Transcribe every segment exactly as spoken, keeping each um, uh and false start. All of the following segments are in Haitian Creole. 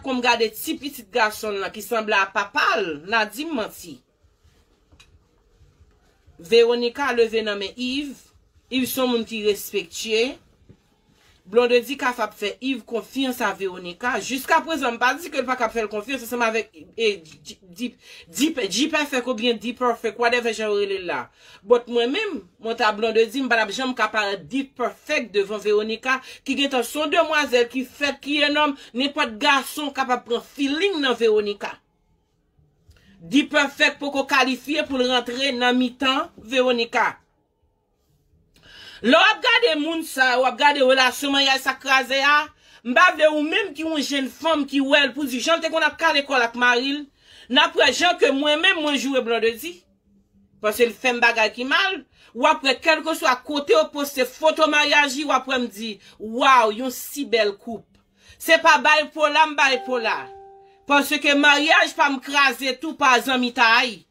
Kon m gade ti pitit gason l lan ki sanble a papa l, n a di m manti. Veronica leve nan men Yves. Yves se yon moun ki respektye. Blondedy kapab fè Yves konfyans a Veronica. Jiskaprezan, m pa di ke l pa kab fè l konfyans ansanm avèk e, G, G, G, G Perfect oubyen D Perfect, whatever jan yo rele l la. But mwen menm, mwen ta Blondedy, m pa t ap janm ka parèt D Perfect devan Veronica, ki gentan se yon demwazèl ki fèt, ki enòm, nenpòt gason kapab pran feeling nan Veronica. D Perfect poko kalifye pou l rantre nan mitan Veronica. Lè w ap gade moun sa yo, w ap gade relasyon maryaj sa k kraze a, m pa vle ou menm ki yon jenn fanm ki wè l pou di jan l te konn ap kale kò l ak mari l, n ap wè jan ke mwen menm mwen joure Blondedy. Paske l fè m bagay ki mal, w ap wè kèlkeswa kote yo poste foto maryaj li, w ap wè m di, waw, yon si bèl koup. Se pa baypola m baypola. Paske maryaj pa m kraze tou pa zanmitay.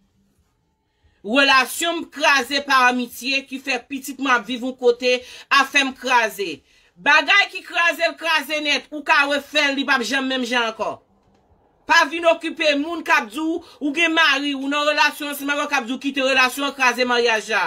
Relasyon m kraze pa amitye ki fè pitit mwen ap viv yon kote afè m kraze. Bagay ki kraze l kraze nèt, ou ka refè l, li p ap janm menm jan ankò. Pa vin okipe moun k ap di w, ou gen mari, ou nan relasyon ansanm avè w k ap di w kite relasyon an, kraze maryaj la.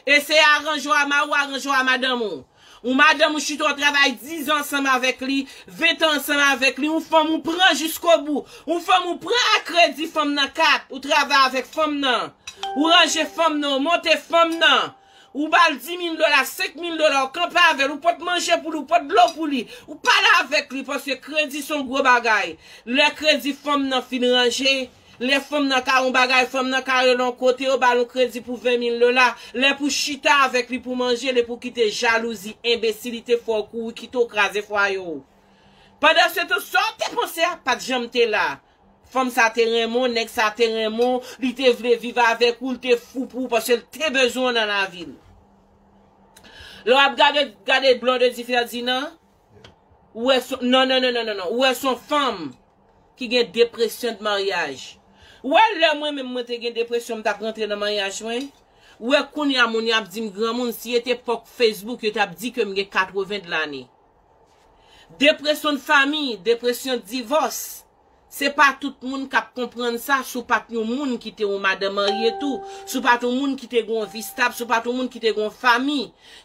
Eseye aranje w a mari w, aranje w a madanm ou. Ou madanm ou chita w travay diz an ansanm avèk li, ven tan ansanm avèk li, ou fanm ou pran jiskobou, ou fanm ou pran a kredi fanm nan kat, ou travay avèk fanm nan, ou ranje fanm nan, ou monte fanm nan, ou ba l di mil dola, senk mil dola, ou kanpe avè l, ou pot manje pou li, ou pot dlo pou li, ou pale avèk li, paske kredi se yon gwo bagay. Lè kredi fanm nan fin ranje, lè fanm nan ka yon bagay, fanm nan ka rele yon kote, yo ba l yon kredi pou ven mil dola. Lè pou chita avèk li pou manje, lè pou kite jalouzi, enbesilite, fè w kouri kite w kraze fwaye w. Pandan se tan, sa w te panse a pa t janm te la. Fanm sa te renmen w, nèg sa te renmen w, li te vle viv avèk ou, li te fou pou ou, paske l te bezwen w nan lavi l. Lè w ap gade, gade Blondedy Ferdinand, ou wè son, non, non, non, non, non, non, ou wè son fanm ki gen depresyon de maryaj. Ou wè lè mwen menm mwen te gen depresyon, m t ap rantre nan maryaj mwen. Ou wè kounye a moun yo ap di m granmoun, si ete epòk Facebook, yo t ap di ke m gen katreven lane. Depresyon de fanmi, depresyon de divòs. Se pa tout moun k ap konprann sa, si w pa t yon moun ki te yon madanm marye tou, si w pa t yon moun ki te gen yon vi stab, si w pa t yon moun ki te gen yon fanmi.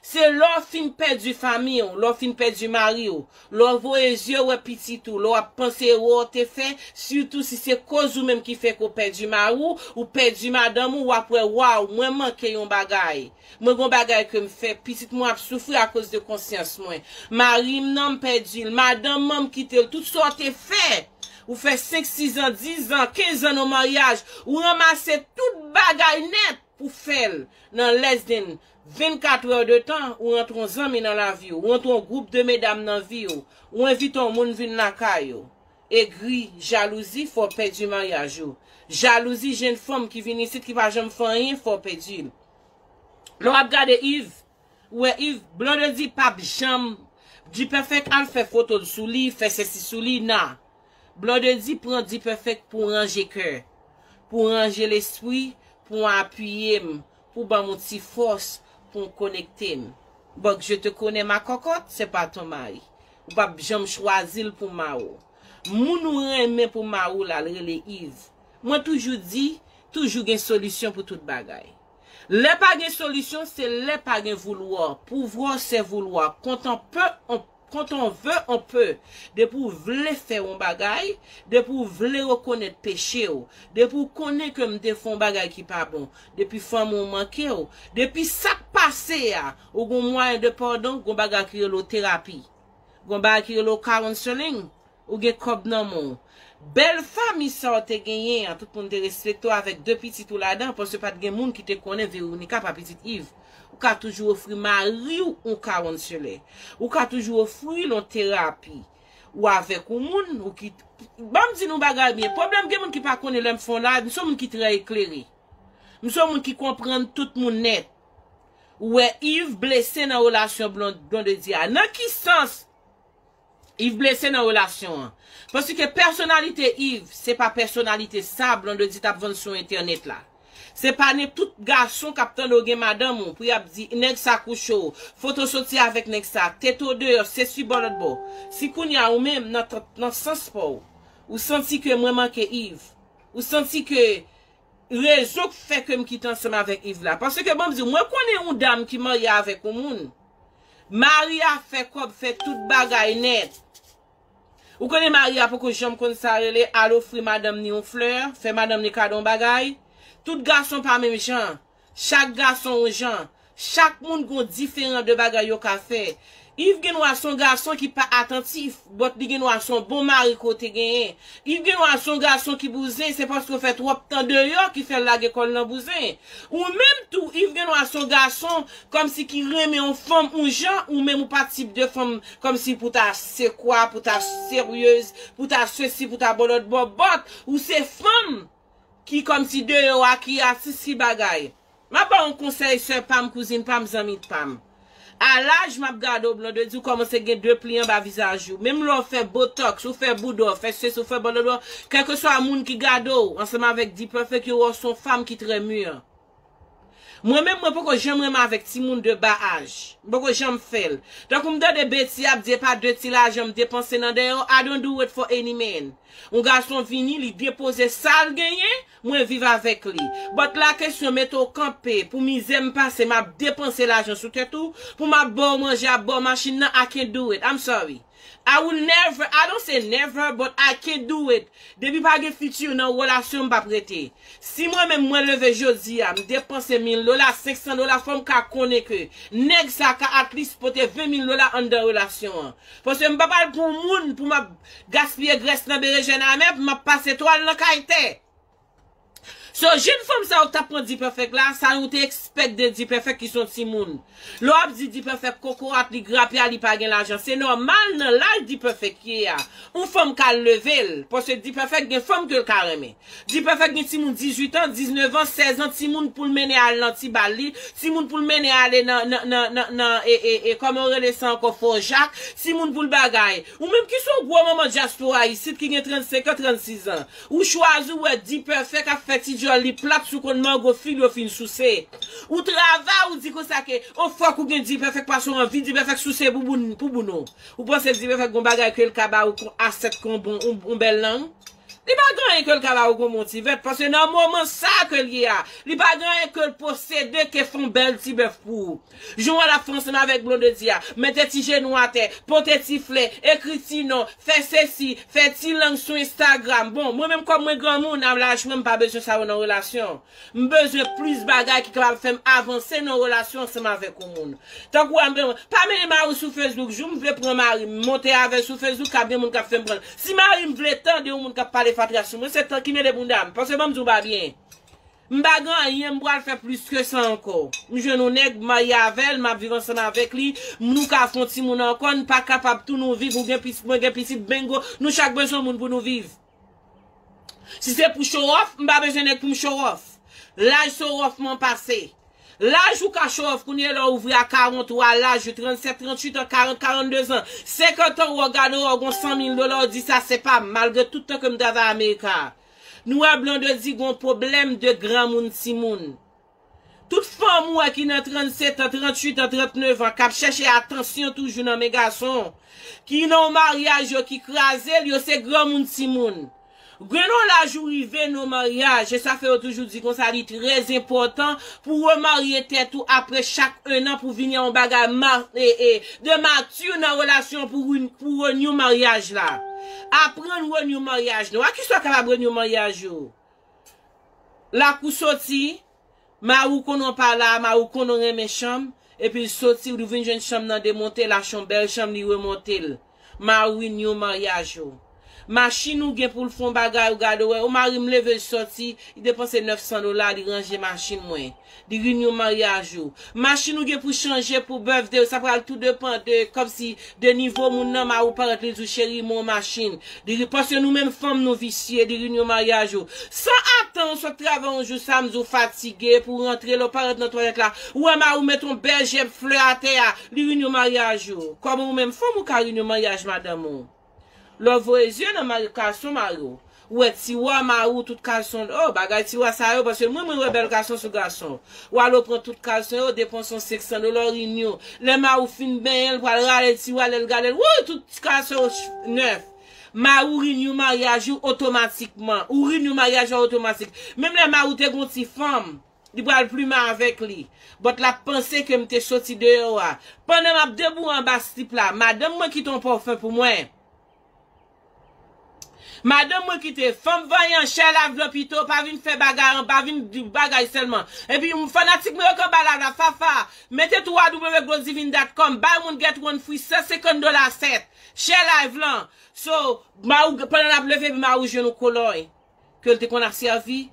Se lè w fin pèdi fanmi w, lè w fin pèdi mari w, lè w voye zye w wè pitit ou, lè w ap panse erè w te fè, sitou si se koz ou menm ki fè ke w pèdi mari w, ou pèdi madanm ou, w ap wè, waw, mwen manke yon bagay. Mwen gen yon bagay ke m fè, pitit mwen ap soufri akoz de konsyans mwen. Mari m nan, m pèdi l, madanm mwen, m kite l, tout sa w te fè. Ou fè senk, sis an, dis an, kenz an nan maryaj, ou ranmase tout bagay nèt pou fè l. Nan less than vennkat è de tan, ou rantre yon zanmi nan lavi w, ou rantre yon gwoup de medam nan vi w, ou envite yon moun vin lakay ou. Egri, jalouzi, fè w pèdi maryaj ou. Jalouzi, jenn fanm ki vin isit ki pa janm fè anyen, fè w pèdi l. Lè w ap gade Yves, ou wè Yves, Blondedy p ap janm, Dipèfèk al fè foto l sou li, fè sesi sou li, nan. Blondedy pran Dipèfèk pou ranje kè, pou ranje lespri, pou apiye m, pou ban m yon ti fòs, pou konekte m. Bòk, je te connais ma cocotte, c'est pas ton mari. Ou p ap janm chwazi l pou mari w. Moun ou renmen pou mari w la, l rele Yves. Mwen toujou di, toujou gen solisyon pou tout bagay. Lè pa gen solisyon, se lè pa gen voulwa. Pouvoir, c'est vouloir. Quand on peut, on, quand on veut, on peut. Depi w vle fè yon bagay, depi w vle rekonèt peche w, depi w konnen ke m te fè yon bagay ki pa bon, depi fanmi w manke w, depi sa k pase a, ou gon mwayen de padon, gon bagay ki rele w terapi. Gon bagay ki rele w counseling. Ou gen kòb nan men w. Bèl fanmi sa w te genyen an, tout moun te respekte w avèk de pitit ou ladan, paske pa t gen moun ki te konnen Veronica pa pitit Yves. Ou ka toujou ofri mari w yon counselor. Ou ka toujou ofri l yon terapi. Ou avèk yon moun, ou ki, ban m di nou bagay byen. Pwoblèm gen moun ki pa konnen lè m fè yon live, m se yon moun ki trè eklere. M se yon moun ki konprann tout moun nèt. Ou wè Yves blese nan relasyon Blon-, Blondedy a. Nan ki sans? Yves blese nan relasyon an. Paske pèsonalite Yves, se pa pèsonalite sa Blondedy t ap vann sou entènèt la. Se pa nenpòt gason k ap tande w gen madanm ou, pou y ap di, nèg sa kouche w, foto soti avèk nèg sa, tete w deyò, sesi bò lòt bò. Si kounye a ou menm, nan, nan sans pa w, Ou santi ke mwen manke Yves. Ou santi ke rezon k fè ke m kite ansanm avèk Yves la. Paske, ban m di w, mwen konnen yon dam ki marye avèk yon moun. Mari a fè kòb, fè tout bagay nèt. Ou konnen mari a poko janm konn sa rele al ofri madanm ni yon flè, fè madanm ni kado yon bagay. Tout gason pa menm jan. Chak gason yon jan. Chak moun gon diferan de bagay yo ka fè. Yves gen dwa se yon gason ki pa atantif, but li gen dwa se yon bon mari ke w te genyen. Yves gen dwa se yon gason ki bouzen, se paske w fè twòp tan deyò ki fè l lage kò l nan bouzen. Ou menm tou, Yves gen dwa se yon gason kòmsi ki renmen yon fanm yon jan, ou menm ou pa tip de fanm kòmsi pou ta se kwa, pou ta seryez, pou ta sesi, pou ta bòlòt bòbòt. Ou se fanm ki kòmsi deyò a, ki atis, ki bagay. M ap ba w yon konsèy, sè pa m, kouzin pa m, zanmi pa m. A laj m ap gade w, Blondedy, ou kòmanse gen de pli anba vizaj ou. Menm lè w fè botox, ou fè bouda, w fè sesi, ou fè bòlòbò, kèlkeswa moun ki gade w, ansanm avèk D-Perfect, yo wè w se yon fanm ki trè mir. Mwen menm, mwen poko janm renmen avèk timoun de ba aj. M poko janm fè l. Tankou m tande Betty ap di, e pa de ti lajan m depanse nan dèyè w, I don't do it for any man. Yon gason vini, li depoze sa l genyen, mwen viv avèk li. But la kesyon, mete w kanpe, pou mizè m pase, m ap depanse lajan sou tèt ou, pou m ap ba w manje, ap ba w machin nan, I can't do it. I'm sorry. I will never, I don't say never, but I can't do it. Depi pa gen fiti nan relasyon, m p ap rete. Si mwen menm mwen leve jodi a, m depanse mil dola, senk san dola, fò m ka konnen ke nèg sa ka at least pote ven mil dola anndan relasyon an. Paske m pa pral pran moun pou m ap gaspiye grès nan berejèn amè, pou m ap pase twal nan kay tè. So, jèn fanm sa yo k t ap pran D-Perfect la, sa nou te expect de D-Perfect ki se yon timoun. Lè w ap di D-Perfect kokorat, li grapya, li pa gen lajan. Se nòmal nan laj D-Perfect ye a. Yon fanm ka leve l, paske D-Perfect gen fanm ke l ka renmen. D-Perfect gen timoun dizuit an, diznèf an, sèz an, timoun pou l mennen al nan ti bal li, timoun pou l mennen ale nan, nan, nan, nan, nan, e, e, e, kòman yo rele sa ankò, fò jak, timoun pou l bagay. Ou menm ki se yon gwo manman dyaspora isit ki gen trannsenk an, trannsis an. Ou chwazi w wè D-Perfect ap fè ti djòl li plat sou konn mango fi l yo fin souse. Ou travay, ou di konsa ke, o fòk ou gen D-Perfect paske w anvi D-Perfect souse pou boun, pou boun ou. Ou panse D-Perfect gon bagay ke l ka ba ou kon asèt kon bon, yon, yon bèl lang? Li pa gen anyen ke l ka ba ou kon bon ti vèt, paske nan moman sa ke l ye a, li pa gen anyen ke l posede ke fè yon bèl ti bèf pou ou. Jan w wè l ap fè ansanm avèk Blondedy a, mete ti jenou atè, pote ti flè, ekri ti non, fè sesi, fè ti lang sou Instagram. Bon, mwen menm kòm mwen granmoun, a laj mwen, m pa bezwen sa yo nan relasyon. M bezwen plis bagay ki kapab fè m avanse nan relasyon ansanm avèk yon moun. Tankou a, m pa mennen mari w sou Facebook, jou m vle pran mari m, m monte avè l sou Facebook, k ap gen moun k ap fè m pran l. Si mari m vle tande yon moun k ap pale fatra sou mwen, se tan ki mele bounda m, paske ban m di w pa byen. M pa gen anyen, m pral fè plis ke sa ankò. M jwenn yon nèg, m marye avè l, m ap viv ansanm avèk li, nou ka fè yon timoun ankò, n pa kapab tou nou viv, ou gen pitit, mwen gen pitit, bingo, nou chak bezwen moun pou nou viv. Si se pou show off, m pa bezwen nèg pou m show off. Laj show off mwen pase. Laj ou ka show off kounye a lè w ouvri a karant ou a laj ou, trannsèt, tranntuit an, karant, karannde zan, senkant an, ou gade w gon san mil dola, ou di sa se pa m, malgre tout tan ke m travay Amerika. Nou wè Blondedy gon pwoblèm de granmoun timoun. Tout fanm ou wè ki nan trannsetan, tranntuitan, trannnevan k ap chèche atansyon toujou nan men gason, ki nan yon maryaj yo ki kraze l, yo se granmoun timoun. Gen yon laj ou rive nan yon maryaj, e sa fè yo toujou di konsa li trè enpòtan pou remarye tèt ou apre chak ennan pou vini a yon bagay ma, e, e, de mati nan relasyon pou, pou renew maryaj la. Aprann renew maryaj nou. A kisa w kapab renew maryaj ou? Lakou soti, mari w konnen w pa la, mari w konnen w renmen chanm, epi l soti, ou vin jwenn chanm nan demonte, l achte yon bèl chanm, li remonte l. Mari w renew maryaj ou. Machin ou gen pou l fè yon bagay, ou gade, w wè, o mari m leve l soti, li depanse nèf san dola, li ranje machin mwen. Li renew maryaj ou. Machin ou gen pou chanje pou birthday ou, sa pral tou depann de, kòmsi, de nivo moun nan, mari w parèt, li di w, cheri, m yon machin. Li di, paske nou menm fanm, nou visye, li renew maryaj ou. San atann, ou sot travay yon jou samdi, ou fatige, pou w rantre, lè w parèt nan twalèt la, ou wè mari w met yon bèl jèb flè atè a, li renew maryaj ou. Kòman ou menm fanm, ou ka renew maryaj madanm ou? Lè w voye zye nan mari, kalson mari w. Ou wè tiwa mari w, tout kalson, oh, bagay tiwa sa yo, paske mwen, mwen wè bèl kalson sou gason. W al ou pran tout kalson yo, depanse yon senk san dola, w renew. Lè mari w fin benyen, l pral rale tiwa, lè l gade l, wouy, tout kalson yo ch-, nèf. Mari w renew maryaj ou otomatikman. Ou renew maryaj ou otomatik. Menm lè mari w te gon ti fanm, li pral plimen avèk li. But l ap panse ke m te soti deyò a. Pandan m ap debout anba slip la, madanm mwen kite yon pòfen pou mwen. Madanm mwen kite fanm vanyan, chè lav lan pito, pa vin fè bagay an, pa vin di bagay sèlman. Epi fanatik mwen yo k anba la, la fafa, mete tou w w w glodivine dot com, buy one get one free, san senkant dola sèt. Chè live lan. So, mari w, pandan l ap leve, mari w jwenn yon kolòy ke l te konn ap sèvi,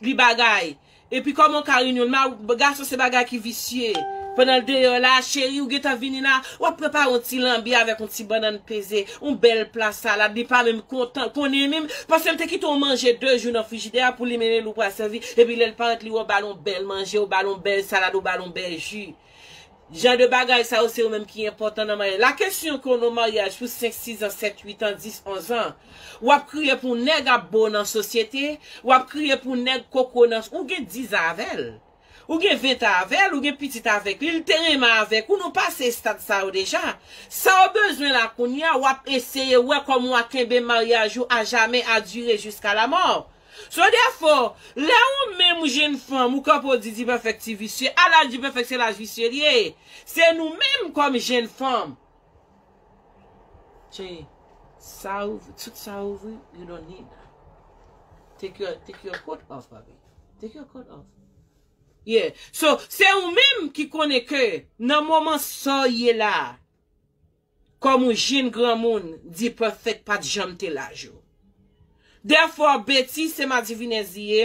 li bagay. Epi kòman w ka renew l? Mari w, gason se bagay ki visye. Pandan l deyò la, cheri, ou gentan vini la, w ap prepare yon ti lanbi avèk yon ti bannann peze, yon bèl pla salad, li pa menm kontan, konnen menm, paske l te kite w manje de jou nan frijidè a pou li menm li w pral sèvi, epi lè l parèt li wè w ba l yon bèl manje, w ba l yon bèl salad, w ba l yon bèl ji. Jan de bagay sa yo se yo menm ki enpòtan nan maryaj. La kesyon ke w nan maryaj pou senk, sis an, sèt, uit an, dis, onz an, w ap kriye pou nèg ap bo nan sosyete, w ap kriye pou nèg koko nan, ou gen diz an avè l, ou gen ven an avè l, ou gen pitit avèk li, li te renmen avèk ou, nou pase estad sa yo deja. Sa w bezwen la kounye a, w ap eseye wè kòman w a kenbe maryaj ou a jamè, a dire jiska lamò. So therefore, lè ou menm ou jenn fanm, ou kanpe ou di Dipèfèk ti visye, a laj Dipèfèk se laj visye li ye. Se nou menm kòm jenn fanm. Che, sa ouvri, tout sa ouvri, you don't need that. Take your, take your coat off, baby. Take your coat off. Yeah. So, se ou menm ki konnen ke nan moman sa w ye la, kòm yon jenn granmoun, Dipèfèk pa t janm te laj ou. Therefore, Betty, se madivinèz li ye.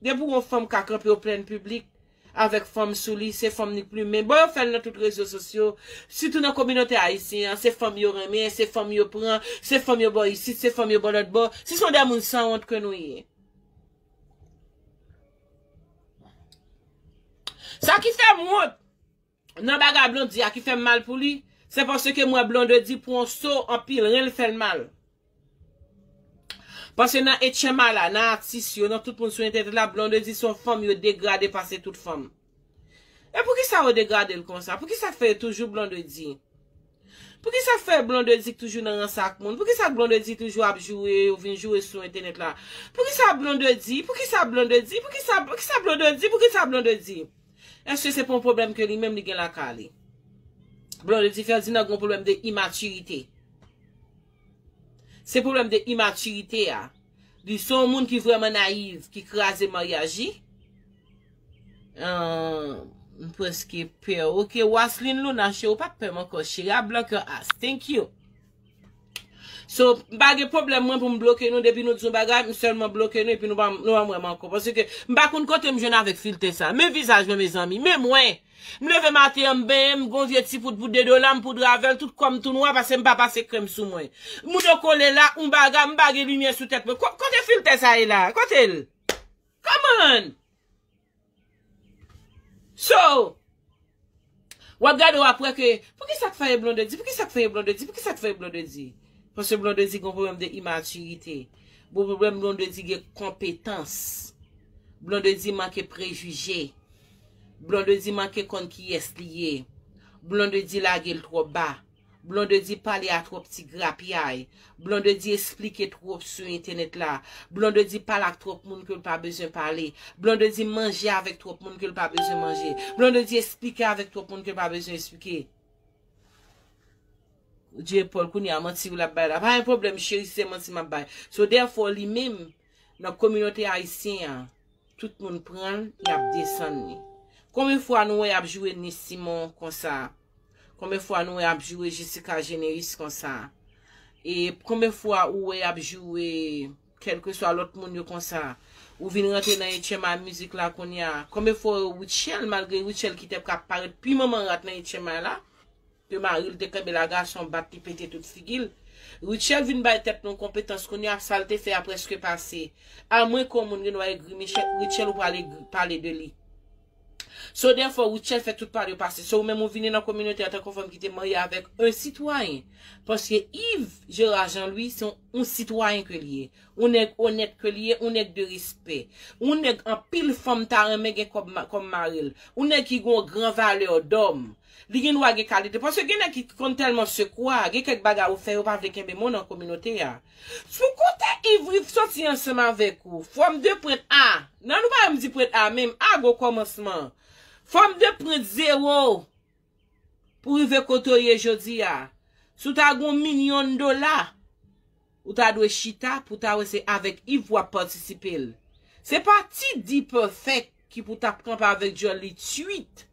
Depi yon fanm ka kanpe o plen piblik avèk fanm sou li, se fanm li k plimen. Bon, yo fè l nan tout rezo sosyo, sitou nan kominote ayisyen an, se fanm yo renmen, se fanm yo pran, se fanm yo ba isit, se fanm yo ba lòt bò. Si se yon de moun sanwont ke nou ye. Sa ki fè m wont, nan bagay Blondedy a ki fè m mal pou li, se paske m wè Blondedy pran yon so anpil, ren l fè l mal. Paske nan H M I la, nan atis yo, nan tout moun sou entènèt la, Blondedy se yon fanm yo degrade pase tout fanm. E poukisa yo degrade l konsa? Poukisa k fè yo toujou Blondedy? Poukisa k fè Blondedy k toujou nan rans ak moun? Poukisa k Blondedy toujou ap joure, yo vin joure sou entènèt la? Poukisa Blondedy? Poukisa Blondedy? Poukisa, poukisa Blondedy? Poukisa Blondedy? Èske se pa yon pwoblèm ke li menm li gen lakay li? Blondedy Ferdinand gen yon pwoblèm de imatirite. Se pwoblèm de imatirite a. Li se yon moun ki vrèman nayiv, ki kraze maryaj li. Ah, m prèske pè. Ok, Waslin Luna, cheri, ou pa pè m ankò, cheri. A blan kè as. Thank you. So, m pa gen pwoblèm mwen pou m bloke nou, depi nou di yon bagay, m sèlman bloke nou, epi nou pa, nou pa m wè m ankò. Paske m pa konn kote m jwenn avèk filtè sa. Men vizaj mwen, mezanmi, men mwen. M leve maten an, m benyen, m gon vye ti poud pou de dola, m poudre avè l, tout kò m tou nwa, paske m pa pase krèm sou mwen. Moun yo kole la, yon bagay, m pa gen limyè sou tèt mwen. Ko-, kote filtè sa ye la? Kote l? Come on! So, w ap gade, w ap wè ke, poukisa k fè Blondedy? Poukisa k fè Blondedy? Poukisa k fè Blondedy? Paske Blondedy gen pwoblèm de imatirite. Bon, pwoblèm Blondedy gen konpetans. Blondedy manke prejije. Blondedy manke konn kiyès li ye. Blondedy lage l twò ba. Blondedy pale a twòp ti grapyay. Blondedy esplike twòp sou entènèt la. Blondedy pale ak twòp moun ke l pa bezwen pale. Blondedy manje avèk twòp moun ke l pa bezwen manje. Blondedy esplike avèk twòp moun ke l pa bezwen esplike. Dye Paul, kounye a manti w l ap bay la. Pa gen pwoblèm, cheri, si se manti m ap bay. So, therefore, li menm, nan kominote ayisyen an, tout moun pran l, y ap desann li. Konbyen fwa nou wè y ap joure Nice Simon konsa? Konbyen fwa nou wè y ap joure Jessica Généus konsa? E konbyen fwa ou wè y ap joure kèlkeswa lòt moun yo konsa? Ou vin rantre nan H M I mizik la kounye a. Konbyen fwa Rutshelle, malgre Rutshelle ki te ka parèt pi manman rat nan H M I la, ke mari l te kenbe l a gason, bat li, pete tout figi l. Rutshelle vin bay tèt nou konpetans kounye a, sa l te fè a prèske pase. Amwen ke yon moun gen dwa egri Michel, Rutshelle ou pral egri, pale de li. So, dèfwa, Rutshelle fè tout pale yo pase. So, ou menm ou vini nan kominote antanke yon fanm ki te marye avèk yon sitwayen. Paske Yves Gérard Jean Louis, se yon, yon sitwayen ke li ye. Yon nèg onèt ke li ye, yon nèg de respè. Yon nèg anpil fanm ta renmen gen kòm ma-, kòm mari l. Yon nèg ki gen yon gran valè dòm. Li gen dwa gen kalite. Paske gen nèg ki konn tèlman sekwa, gen kèk bagay ou fè, yo pa vle kenbe moun nan kominote a. Sou kote Yves, Yves soti ansanm avèk ou, fòm de pwent A. Nan nou pa menm di pwent A menm, A gwo kòmansman. Fòm de pwent zewo pou rive kote w ye jodi a. Si w ta gen yon milyon dola, ou ta dwe chita pou ta wè se avèk Yves w ap patisipe l. Se pa ti D-Perfect ki pou t ap kanpe avèk djòl li twit,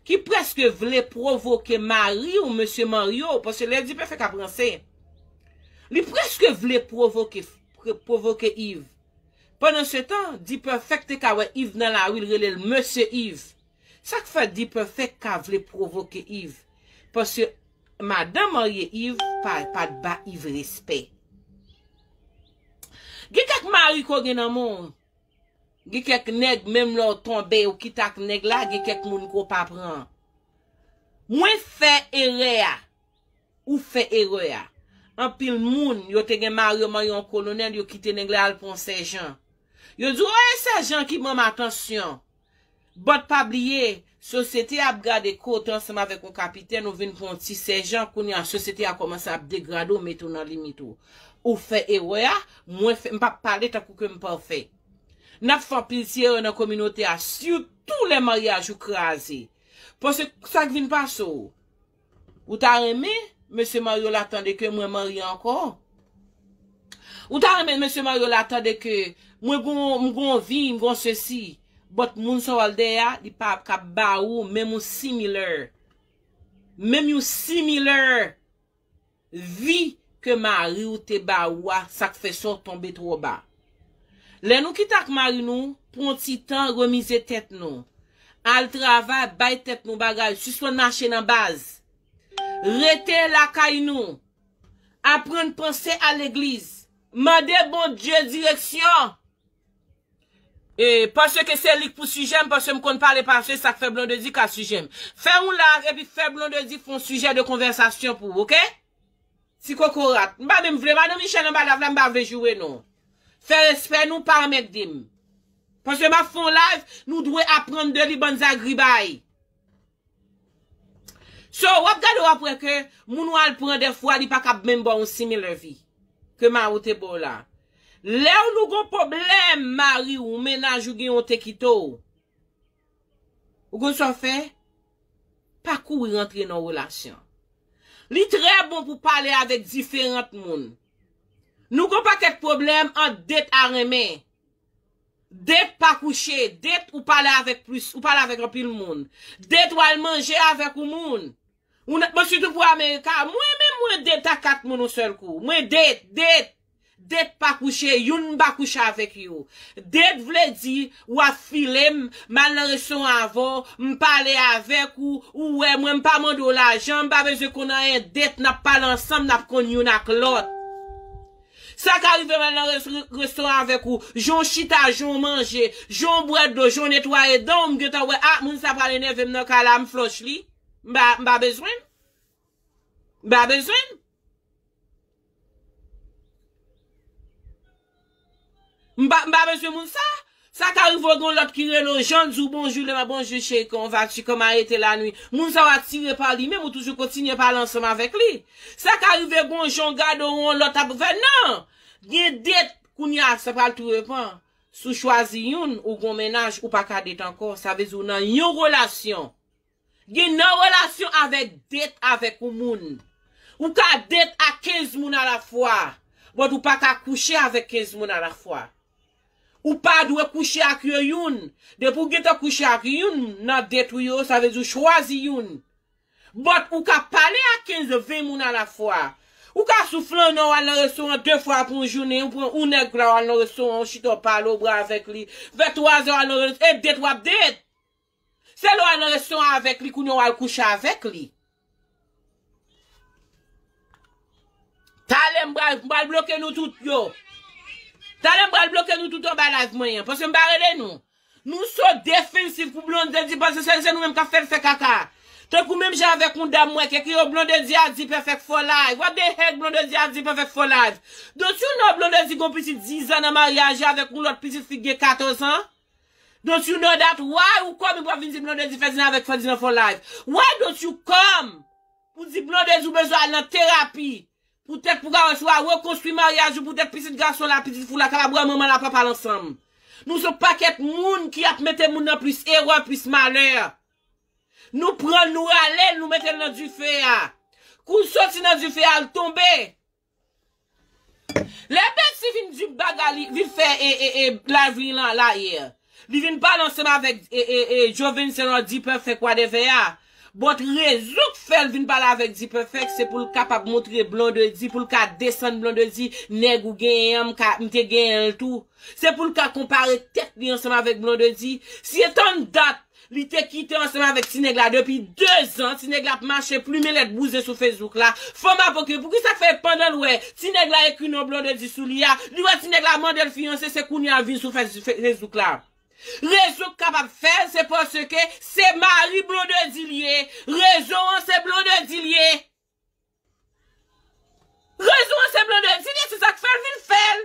ki prèske vle pwovoke mari w, mesye Mario, paske lè D-Perfect ap ranse, li prèske vle pwovoke, pwovoke Yves. Pandan se tan, D-Perfect te ka wè Yves nan lari, l rele l mesye Yves. Sa k fè D-Perfect ka vle pwovoke Yves? Paske madanm marye Yves pa, pa t ba Yves respè. Gen kèk mari ke w gen nan men w, gen kèk nèg, menm lè w tonbe, ou kite ak nèg la, gen kèk moun ke w pa pran. Mwen fè erè a. Ou fè erè a. Anpil moun, yo te gen mari yo marye yon kolonèl, yo kite nèg la al pran sèjan. Yo di, "O, e sèjan ki ban m atansyon." But pa bliye, sosyete ap gade ke w te ansanm avèk yon kapitèn, ou vin pran yon ti sèjan, kounye a sosyete a kòmanse ap degrade w, mete w nan limit ou. Ou fè erè a, mwen fè, m p ap pale tankou ke m pafè. N ap fè anpil ti erè nan kominote a, sitou lè maryaj ou kraze. Paske sa k vin pase w, ou ta renmen mesye Mario la tande ke mwen marye ankò? Ou ta renmen mesye Mario la tande ke mwen gon, m gon vi, m gon sesi? But moun sa w al dèyè a, li pa ka ba ou menm yon similar. Menm yon similar vi ke mari w te ba ou a, sa k fè sa w tonbe twò ba. Lè nou kite ak mari nou, pran ti tan, remize tèt nou. Al travay, bay tèt nou bagay, sispann mache nan baz. Rete lakay nou. Aprann panse a legliz. Mande Bondye direksyon. E, paske se li k pou sijè m, paske m konn pale pase, sa k fè Blondedy ka sijè m. Fè yon live epi fè Blondedy fè yon sijè de konvèsasyon pou ou, oke? Ti kokorat. M pa menm vle, madan Michel anba live la, m pa vle joure non. Fè respè nou, pa anmègde m. Paske m ap fè yon live, nou dwe aprann de li, bann zagribay. So, w ap gade, w ap wè ke moun w al pran dèfwa, li pa kab menm ba w yon similar vi ke mari w te ba w la. Lè w nou gon pwoblèm, mari w, mennaj ou gen yon te kite w, ou konn sa w fè? Pa kouri rantre nan relasyon. Li trè bon pou pale avèk diferant moun. Nou gon pakèt pwoblèm ant det a renmen. Det pa kouche, det ou pale avèk plis, ou pale avèk anpil moun. Det w al manje avèk yon moun. Ou nan, bon, sitou pou Amerika, mwen menm mwen det a kat moun yon sèl kou. Mwen det, det, det pa kouche, youn m pa kouche avèk yo. Det vle di, w ap file m, m al nan restoran avè w, m pale avèk ou, ou wè mwen, m pa mande w lajan, m pa bezwen konn anyen, det n ap pale ansanm, n ap konn youn ak lòt. Sa ka rive m al nan res-, restoran avèk ou, jan w chita, jan w manje, jan w bwè dlo, jan w netwaye dan w, m gentan wè, ah, moun sa pral enève m nan kay la, m flòch li. M pa, m pa bezwen l. M pa bezwen l. M pa, m pa bezwen moun sa. Sa ka rive w gen yon lòt ki rele w, jan l di w bonjou, lè m ap bonjou cheri, comment vas-tu, comment a été la nuit? Moun sa w atire pa li, menm ou toujou kontinye pale ansanm avèk li. Sa ka rive gen yon jan w gade w, yon lòt ap fè, non! Gen det, kounye a, sa pral tou depan. Si w chwazi youn, ou gon mennaj, ou pa ka det ankò. Sa vle di w nan yon relasyon. Gen nan relasyon avèk det avèk yon moun. Ou ka det ak kenz moun alafwa, but ou pa ka kouche avèk kenz moun alafwa. Ou pa dwe kouche ak yo youn. Depi w gentan kouche ak youn nan det ou yo, sa vle di w chwazi youn. But ou ka pale ak kenz, ven moun alafwa. Ou ka sou flannè w al nan restoran de fwa pou yon jounen, ou pran yon nèg la w al nan restoran, ou chita w pale, w bwè avèk li. Vè twa zè w al nan restoran, e det w ap det. Se lè w al nan restoran avèk li, kounye a w al kouche avèk li. Talè m pral, m pral bloke nou tout yo. Talè m pral bloke nou tout anba live mwen an, paske m pa rele nou. Nou so defensif pou Blondedy paske se, se nou menm k ap fè l fè kaka. Tankou menm jan avèk yon dam mwen ke kriye Blondedy a D-Perfect for life. What the heck Blondedy a D-Perfect for life? Don't you know Blondedy gon pitit diz an nan maryaj avèk yon lòt pitit fi ki gen katòz an? Don't you know that? Why ou come pou vin di Blondedy Ferdinand avèk Ferdinand for life? Why don't you come pou di Blondedy ou bezwen al nan terapi? Poutèt pou ka swa rekonstwi maryaj ou, poutèt pitit gason la, pitit fi la kapab wè manman la papa l ansanm. Nou se yon pakèt moun ki ap mete moun nan plis erè, plis malè. Nou pran l, nou rale l, nou mete l nan dife a. Kou l soti nan dife a, l tonbe. Lè Betsy vin di bagay li, vin fè e, e, e, live li lan la yè. Li vin pale ansanm avèk e, e, e, Jovenn Senor D-Perfect whatever a. But rezon k fè l vin pale avèk D-Perfect, se pou l kapab montre Blondedy, pou l ka desann Blondedy, nèg ou genyen an, m ka, m te genyen l tou. Se pou l ka konpare tèt li ansanm avèk Blondedy. Si etan dat li te kite ansanm avèk ti nèg la depi de zan, ti nèg la ap mache plimen lèt bouzen sou Facebook la. Fanm ap okile. Poukisa k fè pandan l wè ti nèg la ekri non Blondedy sou li a, li wè ti nèg la mande l fiyanse, se kounye a l vin sou Fes-, Fe-, Facebook la. Rezon k kapab fè l, se paske se mari Blondedy li ye. Rezon an se Blondedy li ye. Rezon an se Blondedy li ye, se sa k fè l vin fè l.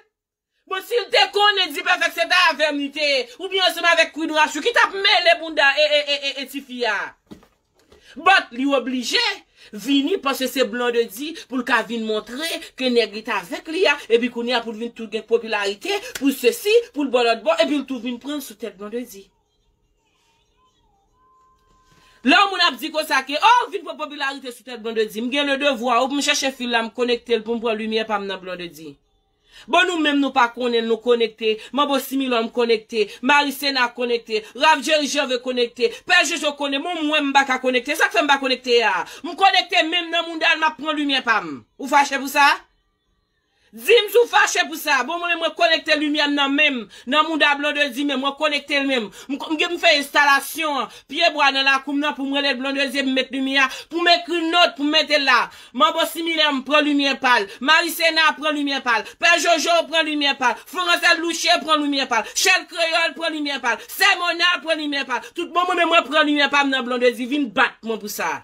Bon, si l te konnen D-Perfect se ta avè m li te ye, oubyen ansanm avèk Queen Rachou ki t ap mele bounda e, e, e, e, e tifi a. But li oblije vini paske se Blondedy pou l ka vin montre ke nèg li t avèk li a, epi kounye a pou l vin tou gen popilarite, pou sesi, pou l bò lòt bò, epi l tou vin pran l sou tèt Blondedy. Lè yon moun ap di konsa ke, oh, vin pran popilarite sou tèt Blondedy, m gen le devwa, ou pou m chèche fil la, m konekte l pou m pran limyè pa m nan Blondedy. Bon, nou menm nou pa konnen l, nou konekte. Manbo Similòm konekte. Marisena konekte. Ralph Jerry Janvier konekte. Pè Jojo konnen. Bon, mwen m pa ka konekte. Sa k fè m pa konekte a? M konekte menm nan mouda l, m ap pran limyè pa m. Ou fache pou sa? Di m si w fache pou sa. Bon, mwen menm mwen konekte limyè m nan men m. Nan mouda Blondedy menm, mwen konekte l menm. M, m, m fè enstalasyon an. Pyebwa nan lakou m nan pou m rele Blondedy, m met limyè a, pou m ekri not, pou m mete l la. Manbo Similòm pran limyè pa l. Marisena pran limyè pa l. Pè Jojo pran limyè pa l. Fransèl Louche pran limyè pa l. Chèl Kreyòl pran limyè pa l. Sè Mona pran limyè pa l. Tout bon, mwen menm mwen pran limyè pa m nan Blondedy. Vin bat mwen pou sa.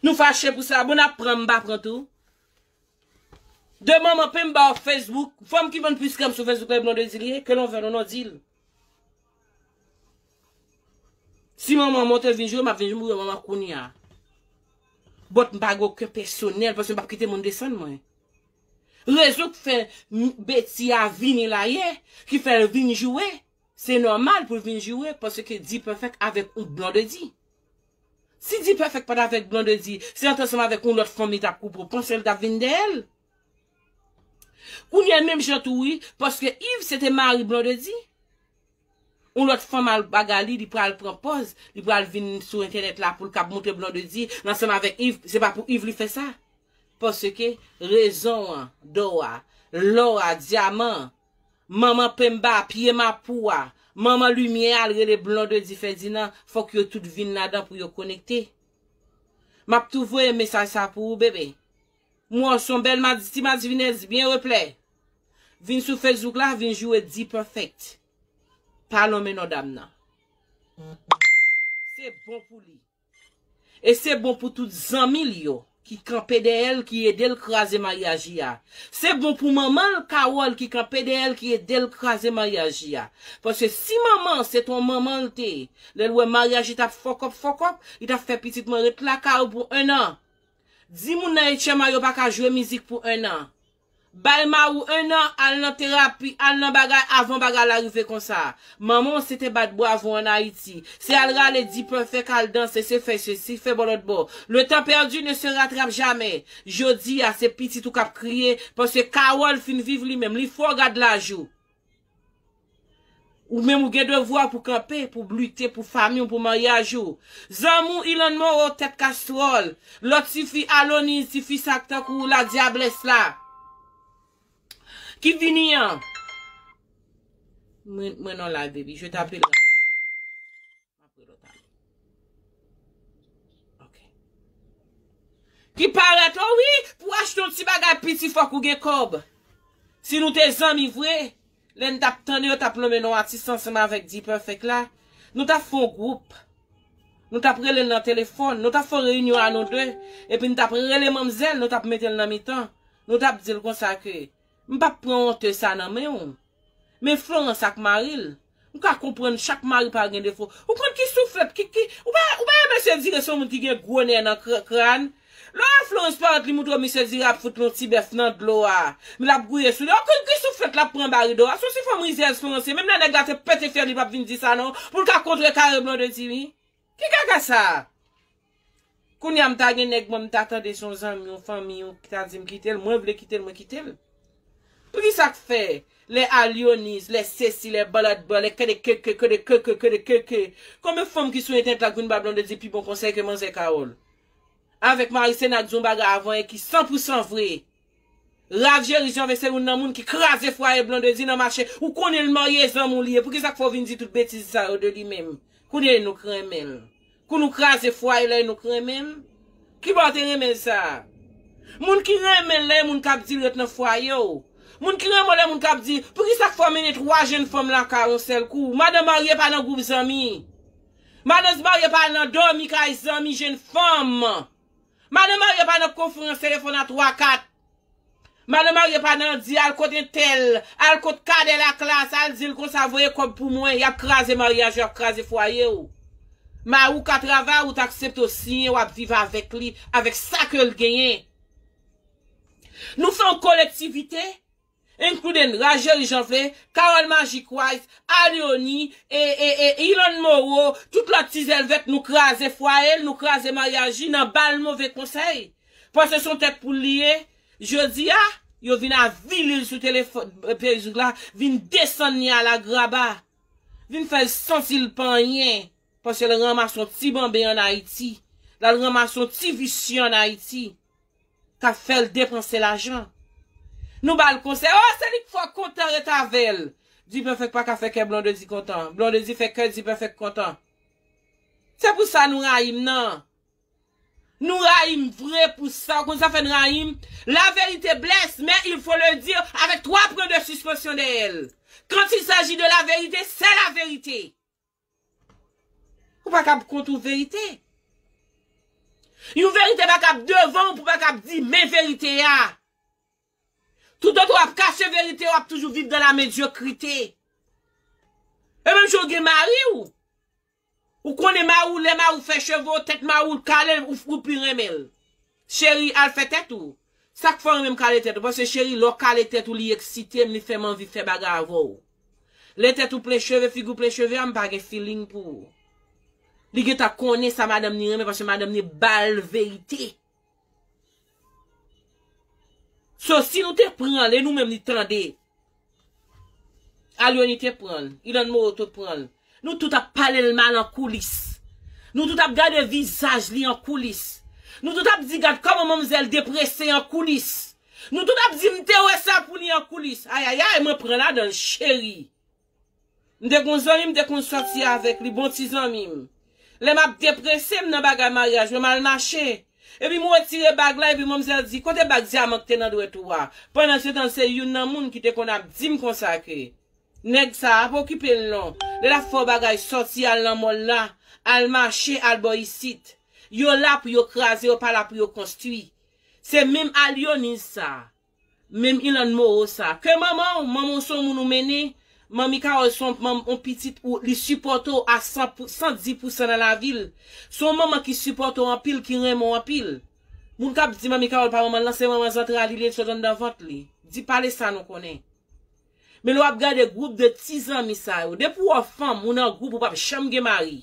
Nou fache pou sa. Bon, n ap pran, m pa pran tou. De manman pen m ba w Facebook. Fanm ki vann plis krèm sou Facebook la, Blondedy li ye, ke l anvè non, non, di l. Si manman mwen te vin joure, m ap vin joure manman kounye a. But m pa gen okenn pèsonèl, paske m p ap kite moun desann mwen. Rezon k fè m, Betty a vini la yè, ki fè l vin joure, se nòmal pou l vin joure, paske D-Perfect avèk yon Blondedy. Si D-Perfect pa t avèk Blondedy, se ansanm avèk yon lòt fanm li t ap koupe w, panse l t ap vin dèyè l. Kounye a menm jan tou wi, paske Yves se te mari Blondedy. Yon lòt fanm al bagay li, li pral pran pòz, li pral vin sou entènèt la pou l k ap montre Blondedy, l ansanm avèk Yves, se pa pou Yves li fè sa. Paske rezon an, dò a, lò a, dyaman an, manman penba, pye mapou a, manman limyè a, l rele Blondedy Ferdinand, fòk yo tout vin ladan pou yo konekte. M ap tou voye mesaj sa pou ou, bebe. M wè w se yon bèl madi, ti madi vinèz byen replè. Vin sou Facebook la, vin joure D-Perfect. Pa lonmen non dam nan. Se bon pou li. E se bon pou tout zanmi l yo ki kanpe dèyè l, ki ede l kraze maryaj li a. Se bon pou manman l, Carole, ki kanpe dèyè l, ki ede l kraze maryaj li a. Paske si manman se t on manman l te ye, lè l wè maryaj li t ap fòkòp, fòkòp, li t ap fè pitit mwen ret lakay ou pou enn an. Di moun nan H M A yo pa ka jwe mizik pou enn an. Bay mari w enn an, al nan terapi, al nan bagay avan bagay la rive konsa. Manman w se te bat bravo ann Ayiti. Se al rale D-Perfect, al danse, se fè sesi, fè bò lòt bò. Le temps perdu ne se rattrape jamais. Jodi a, se pitit ou k ap kriye, paske Carole fin viv li menm, li fè w gad laj ou. Ou menm ou gen devwa pou kanpe, pou lite, pou fanmi w, pou maryaj ou. Zanmi w Ilan Moro, tèt kastwòl. Lòt tifi Aloniz, tifi sa k tankou ladyablès la. Ki vini an. Mwen, mwen nan live, baby. Je t'appelle. Ok. Ki parèt, oh wi, pou achte yon ti bagay piti, fòk ou gen kòb. Si nou te zanmi vre, Lè n t ap tande yo t ap nonmen non atis ansanm avèk D-Perfect la, nou t ap fè yon gwoup. Nou t ap rele l nan telefòn. Nou t ap fè yon reyinyon a nou de. Epi n t ap rele manmzèl, nou t ap mete l nan mitan. Nou t ap di l konsa ke, "M p ap pran wonte sa nan men w." Men Florence ak mari l, m ka konprann chak mari pa gen defo. Ou konn ki souflèt, ki, ki, ou pa, ou pa wè mesye Dire se yon moun ki gen gwo nè nan kr-, kràn? Lè w wè Florence parèt, li montre w misye Dire ap fout yon ti bèf nan dlo a. Men l ap gouye sou li. Ou konn ki souflèt l ap pran anba rido a? Se yon ti fanm rizèz Florence ye. Menm lè nèg la te pete fyèl, li p ap vin di sa non. Pou l ka kontrekare Blondedy, wi. Ki kaka sa? Kounye a m ta gen nèg mwen, m ta tande se yon zanmi, yon fanmi, yon ki ta di m kite l, mwen vle kite l, mwen kite l. Poukisa k fè lè Alyoniz, lè Sesi, lè Baladba, lè kede keke, kede keke, kede keke? Konbyen fanm ki sou entènèt la k vin ba Blondedy pi bon konsèy ke manzè Carole? Avèk Marie Sena k di yon bagay avan e ki san pou san vre. Rav Jeri Janvye se youn nan moun ki kraze fwaye Blondedy nan mache. Ou konnen l marye zanmi w li ye. Poukisa k fè w vin di tout betiz sa yo de li menm? Kounye a nou k renmen l. Kou nou kraze fwaye la e nou k renmen l. Ki bò w te renmen l sa? Moun ki renmen l la e moun k ap di l ret nan fwaye w. Moun ki renmen w la e moun k ap di, poukisa k fè w mennen twa jenn fanm lakay yon sèl kou? Madan marye pa nan gwoup zanmi. Madan marye pa nan dòmi kay zanmi jenn fanm. Madan marye pa nan konferans telefòn a twa kat. Madan marye pa nan di al kot entèl, al kot kadè laklas, al di l konsa voye kòb pou mwen, y ap kraze maryaj yo, y ap kraze fwaye w. Mari w ka travay, ou t aksepte w siyen, w ap viv avèk li, avèk sa ke l genyen. Nou fè yon kolektivite, including Rajeri Janvle, Carole Magic Wise, Alyoni, e, e, e, Ilan Moro, tout lòt ti zèlvèt, nou kraze fwaye l, nou kraze maryaj li, nan ba l move konsèy. Paske se yon tèt poul li ye. Jodi a, yo vin avili l sou telefòn, Facebook la, vin desann li a la graba. Vin fè l santi l pa anyen. Paske l ranmase yon ti banben ann Ayiti. L al ranmase yon ti visye ann Ayiti. K ap fè l depanse lajan. Nou ba l konsèy, oh, se li k fè w kontan ret avè l. D-Perfect pa ka fè kè Blondedy kontan. Blondedy fè kè D-Perfect kontan. Se pou sa nou rayi m nan. Nou rayi m vre pou sa. Ou konn sa fè n rayi m? La vérité blesse, mais il faut le dire avec trois points de suspension derrière l. Quand il s'agit de la vérité, c'est la vérité. Ou pa kab kont yon verite. Yon verite pa kab devan w pou pa kab di men verite a. Toutotan w ap kache verite, w ap toujou viv dans la médiocrité. E menm jan w gen mari w. Ou konnen mari w, lè mari w fè cheve w, tèt mari w kale, ou, ou pi renmen l. Cheri, al fè tèt ou. Sa k fè w renmen m kale tèt ou? Paske cheri, lè w kale tèt ou, li eksite m, li fè m anvi fè bagay avè w. Lè tèt ou plen cheve, figi w plen cheve a, m pa gen feeling pou ou. Li gentan konnen sa madanm ni renmen, paske madanm ni ba l verite. So, si nou te pran l, e nou menm li tande. Alyoni te pran l, Ilan Moro te pran l. Nou tout ap pale l mal an koulis. Nou tout ap gade vizaj li an koulis. Nou tout ap di, "Gad kòman manmzèl deprese an koulis." Nou tout ap di, "M te wè sa pou li an koulis." Ayayay, mwen pran ladan l, cheri. M te gon zanmi, m te konn sòti avèk li, bon ti zanmi m. Lè m ap deprese, m nan bagay maryaj mwen, m al mache. Epi m retire bag la, epi manmzèl di, "Kote bag dyaman k te nan dwèt ou a?" Pandan se tan, se youn nan moun ki te konn ap di m konsa ke, "Nèg sa a, pa okipe l non. Lè l ap fè w bagay, sòti al nan mòl la, al mache, al bò isit. Yo la pou yo kraze, yo pa la pou yo konstwi." Se menm Alyoniz sa a. Menm Ilan Moro sa. Ke manman w, manman w se yon moun ou mennen, Manmi Carole se yon manm, yon pitit ou, li sipòte w a san pou, san di pou san nan lavi l. Se yon manman ki sipòte w anpil, ki renmen w anpil. Moun k ap di Manmi Carole pa manman l lan, se manman zantray li, li sot anndan vant li. Di pale sa nou konnen. Men lè w ap gade gwoup de ti zanmi sa yo, depi w wè fanm, ou nan gwoup, ou p ap janm gen mari.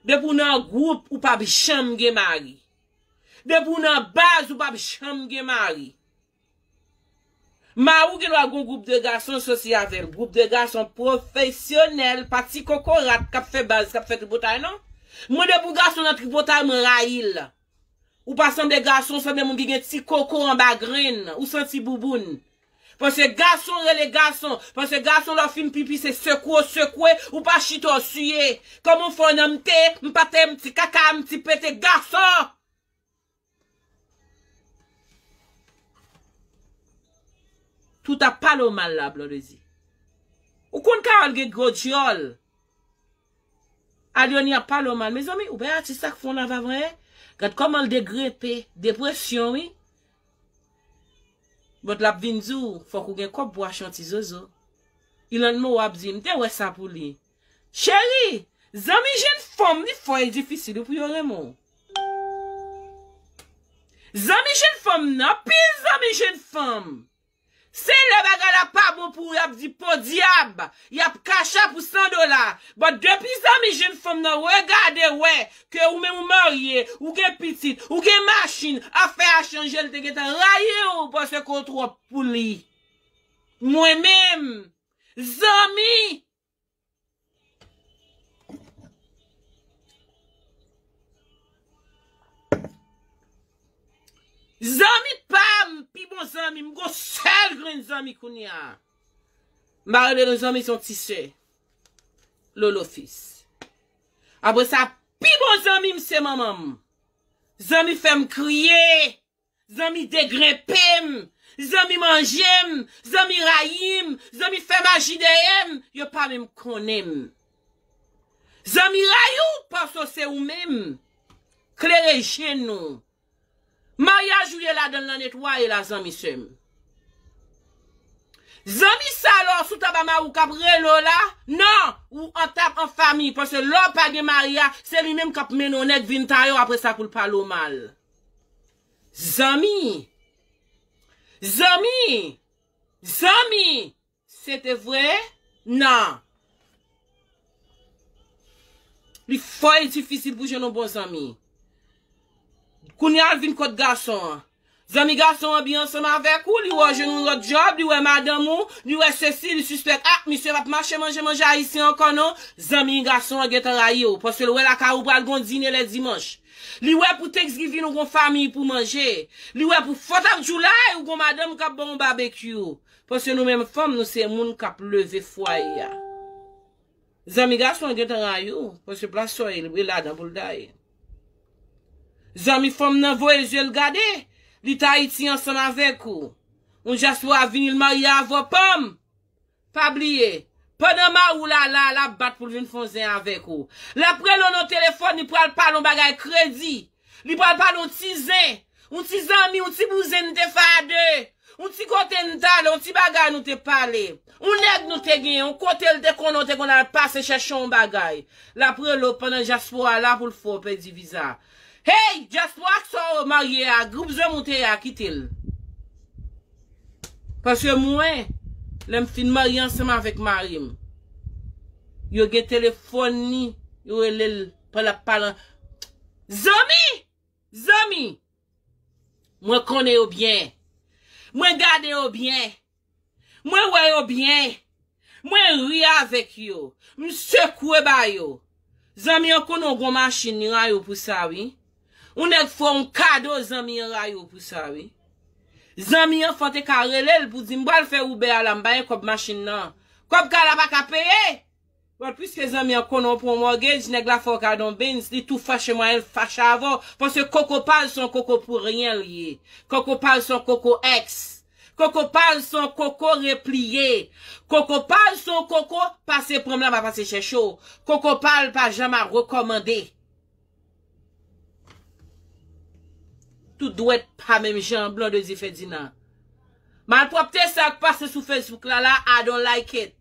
Depi w nan gwoup, ou p ap janm gen mari. Depi w nan baz, ou p ap janm gen mari. Mari w gen dwa gon gwoup de gason soti avè l. Gwoup de gason pwofesyonèl, pa ti kokorat k ap fè baz, k ap fè tripotay, non. Mwen, depi w gason nan tripotay, mwen rayi l. Ou pa sanble gason, w sanble moun ki gen ti koko anba grenn, ou santi bouboun. Paske gason rele gason, paske gason lè w fin pipi se sekwe w sekwe, ou pa chita w siye. Kòman w fè w nan m te, m pa te, m ti kaka, m ti pete gason. Tout ap pale w mal la, Blondedy. Ou konn Carole gen gwo dyòl. Alyoni ap pale w mal. Mezanmi, ou wè atis sa k fè yon lavav anyen? Gad kòman l degrenpe. Depresyon, wi. But l ap vin di w, fòk ou gen kòb pou w achte yon ti zozo. Ilan mo w ap di, m te wè sa pou li. Cheri, zanmi jèn fanm, li fò e difisil wi pou yo renmen w. Zanmi jèn fanm nan, anpil zanmi jèn fanm. Se lè bagay la pa bon pou ou, y ap di podyab, y ap kache pou san dola. But depi zanmi jèn fanm nan regade wè ke ou menm ou marye, ou gen pitit, ou gen machin, afè a chanje, l te gentan rayi w paske w twòp pou li. Mwen menm, zanmi, zanmi pa m, pi bon zanmi m, gon sèl grenn zanmi kounye a. M pa rele nou zanmi, se yon ti sè. Lolo fis. Apre sa, pi bon zanmi m se manman m. Zanmi fè m kriye. Zanmi degrenpe m. Zanmi manje m. Zanmi rayi m. Zanmi fè maji dèyè m. Yo pa menm konnen m. Zanmi rayi w paske se ou menm. Klere je nou. Maryaj ou ye ladan l nan netwaye la, zanmi sè m. Zanmi sa lò sou tab a mari w k ap rele w la, non, ou an tab an fanmi, paske lò pa gen mari a, se li menm k ap mennen yon nèg vin ta yo apre sa pou l pale w mal. Zanmi. Zanmi. Zanmi. Se te vre? Non. Li fò e difisil pou jwenn yon bon zanmi. Kounye a l vin kot gason an. Zanmi gason an byen ansanm avèk ou, li wè w jwenn yon lòt djòb, li wè madanm ou, li wè sesi, li sispèk, ah, misye p ap mache manje manje ayisyen ankò non. Zanmi gason an gentan rayi w, paske l wè lakay ou pral gon dine lè dimanch. Li wè pou Thanksgiving ou gon fanmi pou manje. Li wè pou Fourth of July ou gon madanm k ap ba w yon babekyou. Paske nou menm fanm, nou se moun k ap leve fwaye a. Zanmi gason an gentan rayi w, paske plas sa w ye, li ladan pou l daye. Zanmi fanm nan voye zye l gade, li t Ayiti ansanm avèk ou. Yon dyaspora vini, l marye avè w, panm! Pa bliye, pandan mari w la la, l ap bat pou l vin fè yon zen avèk ou. L ap rele w nan telefòn, li pral pale yon bagay kredi. Li pral pale yon ti zen, yon ti zanmi, yon ti bouzen n te fè a de, yon ti kote n t ale, yon ti bagay nou te pale, yon nèg nou te genyen, yon kote l te konnen, w te konn al pase chèche yon bagay. L ap rele w pandan dyaspora la pou l fè w pèdi viza. Hey, dyaspora k sa w marye a, gwoup zanmi w te ye a, kite l. Paske mwen, lè m fin marye ansanm avèk mari m, yo gen telefòn li, yo rele l pandan l ap pale. Zanmi! Zanmi! Mwen konnen yo byen. Mwen gade yo byen. Mwen wè yo byen. Mwen ri avèk yo. M sekwe ba yo. Zanmi an konnen w gon machin, li rayi w pou sa, wi. Yon nèg fè w yon kado, zanmi an rayi w pou sa, wi. Zanmi an fò te ka rele l pou di, "M pral fè Uber a la, m pa gen kòb machin nan." Kòb kay la pa ka peye. But piske zanmi an konnen w pran yon mortgage, nèg la fè w kado yon Benz, li tou fache mwayen l fache avè w. Paske koko pa l se yon koko pou ryen l ye. Koko pa l se yon koko èks. Koko pa l se yon koko repliye. Koko pa l se yon koko pase pran m la pa pase chèche w. Koko pa l pa janm a rekòmande. Tout dwèt pa menm jan, Blondedy Ferdinand. Malpwòpte sa k pase sou Facebook la la, I don't like it.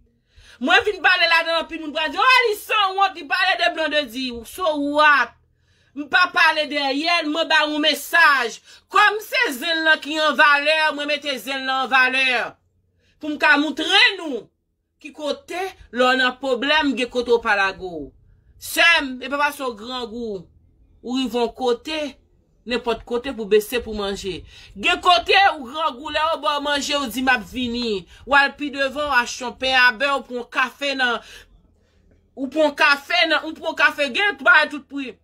Mwen vin pale ladan anpil moun pral di, "Oh, li sanwont, li pale de Blondedy." So what? M pa pale dèyè l, mwen ba yon mesaj. Kòm se zen l lan ki an valè, mwen mete zen l lan an valè. Pou m ka moutre nou ki kote, lè w nan pwoblèm, gen kote w pa lage w. Sè m, e pa paske w grangou, ou rive yon kote, nenpòt kote pou bese pou manje. Gen kote ou grangou, lè yo ba w manje, ou di, "M ap vini." W al pi devan, w achte yon pen a bè, ou pran yon kafe nan, ou pran yon kafe nan, ou pran yon kafe, gen bagay tout pri.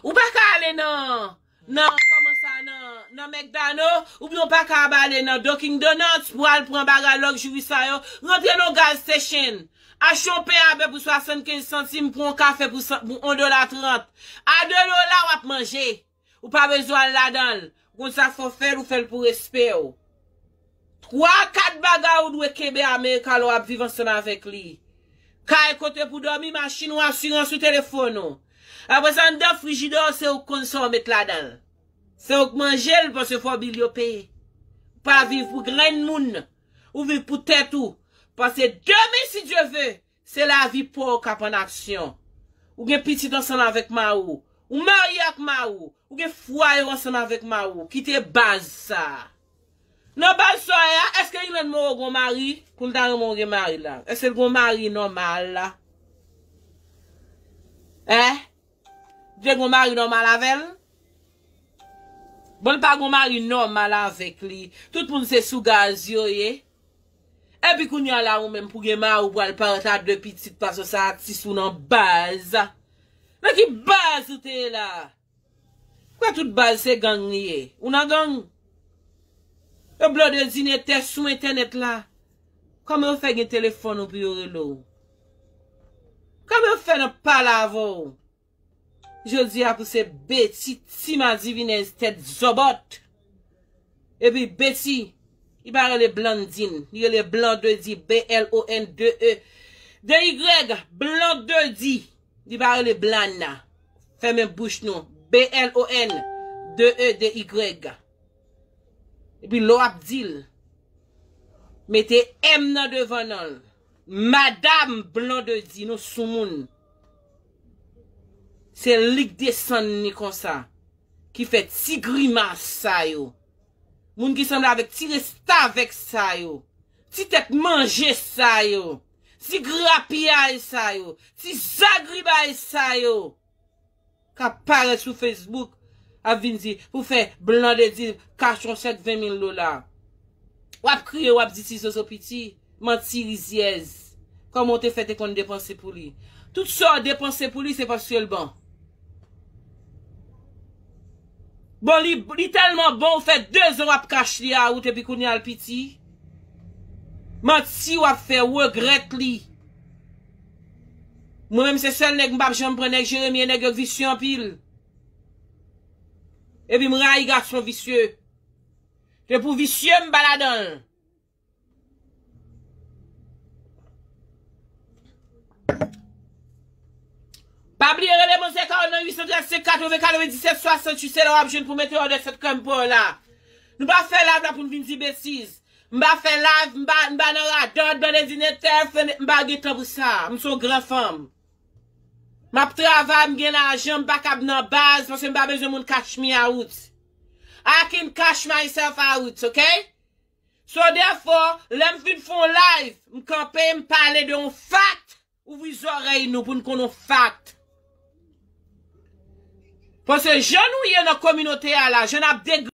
Ou pa ka ale nan, nan, kòman sa, nan, nan McDonald, oubyen ou pa ka ale nan Dunkin' Donuts pou al pran bagay luxury sa yo. Rantre nan gas station. Achte yon pen a bè pou swasannkenz santim, pran yon kafe pou san, pou yon dola trant. A de dola w ap manje. Ou pa bezwen al ladan l. Ou konn sa fò fè l, ou fè l pou respè w. Twa, kat bagay ou dwe kenbe Amerika lè w ap viv ansanm avèk li. Kay, kote pou dòmi, machin ou, asirans ou, telefòn ou. Apre sa, anndan frijidè w, se ou k konn sa w met ladan l. Se ou k manje l, paske fò bil yo peye. Ou pa viv pou grenn moun. Ou viv pou tèt ou. Paske demen, si Dye ve, se lavi pa w k ap an aksyon. Ou gen pitit ansanm avèk mari w. Ou marye ak mari w. Ou gen fwaye w ansanm avèk mari w. Kite baz sa a. Nan baz sa w ye a, èske Ilann Moreau gon mari? Pou l ta renmen w gen mari la. Èske l gon mari nòmal la? Hein? Li te gon mari nòmal avè l? Bon, l pa gon mari nòmal avèk li. Tout moun se sou gaz yo ye. Epi kounye a la, ou menm pou gen mari, ou pral parèt a de pitit, paske sa atis ou nan baz. Nan ki baz ou te ye la? Kwè tout baz se gang li ye. Ou nan gang? Yo blòdèdinetè sou entènèt la. Kòman yo fè gen telefòn ou pou yo rele w? Kòman yo fè nan pale avè w? Jodi a pou se Betty, ti madivinèz tèt zòbòt. Epi Betty, li pa rele Blandine, li rele Blandedy, B L O N D E D Y, Blandedy. Li pa rele Blana. Fèmen bouch nou. B L O N D E D Y. Epi lè w ap di l, mete M nan devan non l. Madam Blandedy, nou soumoun. Se li k desann li konsa, ki fè ti grimas sa yo. Moun ki sanble avèk ti restavèk sa yo. Ti tèt manje sa yo. Ti grapyay sa yo. Ti zagribay sa yo. K ap parèt sou Facebook, ap vin di, pou fè Blandedy kache yon chèk ven mil dola. W ap kriye, w ap di ti zozo piti, manti rizyèz. Kòman w te fè te konn depanse pou li? Tout sa w depanse pou li, se paske l bon. Bon, li, li tèlman bon, ou fè de zan w ap kache li a wout, epi kounye a l piti. Manti w ap fè, ou regrèt li. Mwen menm se sèl nèg m p ap janm pran nèg Jeremi, e nèg yo visye anpil. Epi m rayi gason visye. Se pou visye m pa ladan l. Pa bliye rele manzè Carole nan uit san trannsenk katreven katrevendiset swasanntuit, se la w ap jwenn pou mete òdè sèt krèm pa w la. Nou pa fè live la pou n vin di betiz. M pa fè live, m pa, m pa nan radòt, blandedinetè, m pa gen tan pou sa. M se yon gran fanm. M ap travay, m gen lajan, m pa kab nan baz, paske m pa bezwen moun cash me out. I can cash myself out, ok? So, therefore, lè m fin fè yon live, m kanpe, m pale de yon fact, ouvri zòrèy nou pou n konn yon fact. Paske jan nou ye nan kominote a la, jan n ap deg-